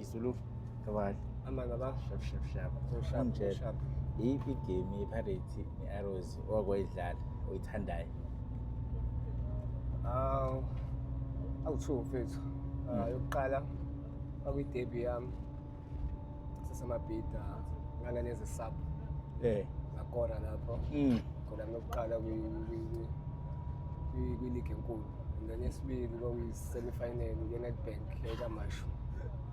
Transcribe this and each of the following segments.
Zulu. Kabali. Hamba ngaba. Shap shap shap. Sharp, Ungitshele, sharp. Iyiphi igame yePirates ne-Arrows owakwayidlala oyithandayo? Ah, awu-two mfethu. Ah, yokuqala kwakuyi-debut yami saseMabhida, nganganeze sub, ngakora lapho. Khona lami yokuqala kwi-league enkulu. And then yesibili kwakuyi-semi-final ye-Nedbank yayikaMashu.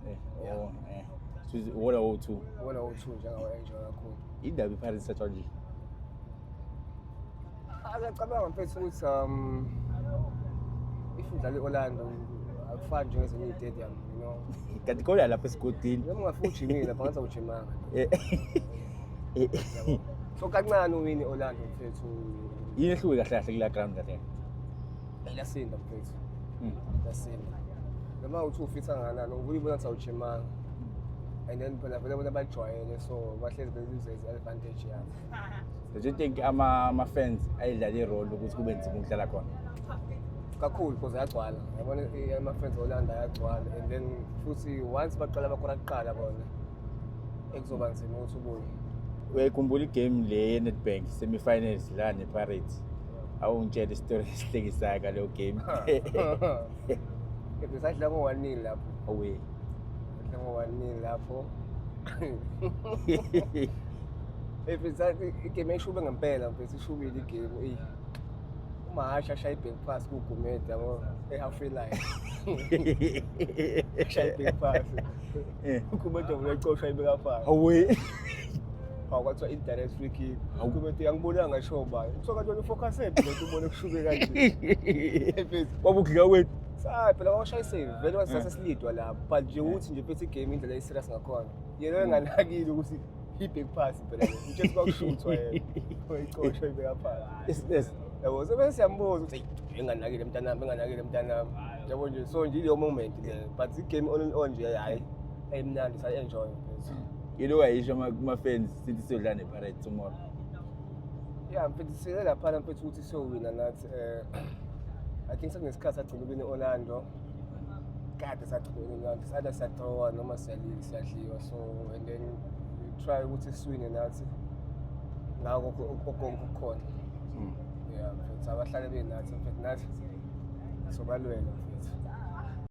Yeah. Oh, eh. So wona wo-two. Wona wo-two nje engawa-enjoy kakhulu. Indaba iPirates ithathwa nje. Ngiyacabanga mfethu ukuthi if udlala i-Orlando akufani njengezinye iy'stadium. Kanti khona lapha esigodini. Noma ungafika ujimile lapha, ngathi awujimanga. So kancane uwini i-Orlando, mfethu. Yini ehluke kahle kahle kula ground kahle? Iyasinda, mfethu. Iyasinda. Noma uthi ufitha kangakanani, uyibona ukuthi awujimanga. And then phela vele bona bajwayele, so bahlezi beluze i-advantage yabo. Do you think ama-fans ayidlala i-role ukuthi kube nzima ukudlala khona? Kakhulu, because ayagcwala, yabona, ama-fans Orlando ayagcwala. And then futhi once baqala bakora kuqala bona, ekuzoba nzima ukuthi ubuye. Uyayikhumbula igame le ye-Nedbank semi-finals la ne-Pirates? Awungitshele isitori esihlekisayo ngaleyo game. Besadla ngo-1-0 lapho. Awe. Sadla ngo-1-0 lapho. Igame ishube ngempela, mfethu, ishubile igame, eyi. UMahasha ashaya i-back pass kuGumede, yabo, e-halfway line. Ashaya i-back pass. UGumede uyayicosha, ibeka phansi. Awe. Hawu, kwathiwa indirect free kick. UGumede angibonanga sure bayo. Kuthiwa kanti wena ufocus ephi lento ubone kushube kanje? Mfethu. Kwaba ukudliwa kwethu. Sayi phela wawushaya isave vele, wasase silidwa lapho, but nje ukuthi nje mfethu igame indlela e-serious ngakhona. Yena enganakile ukuthi i-back pass phela le. Utshela kwakushuthwa yena. Wayicosha, ibeka phansi. Yes. Yabo, sebe siyambuza ukuthi, "Eyi, enganakile mntanami, enganakile mntanami." Yabo nje, so nje ileyo moment le, but igame all in all nje, hayi, ayimnandi, sayi-enjoy, mfethu. Yini ongayisho kuma-fans sithi siyodlala ne-Pirates tomorrow? Yeah, mfethu, sile laphana, mfethu, ukuthi siyowina nathi. I think sekunesikhathi sagcina ukuwina i-Orlando. Kade sagcina ukuwina i-Orlando. Sada siyadrawa noma siyadliwa, so and then we try ukuthi siwine nathi ngako konke okukhona. Yeah, mfethu, abahlale benathi, mfethu, nathi sobalwela, mfethu.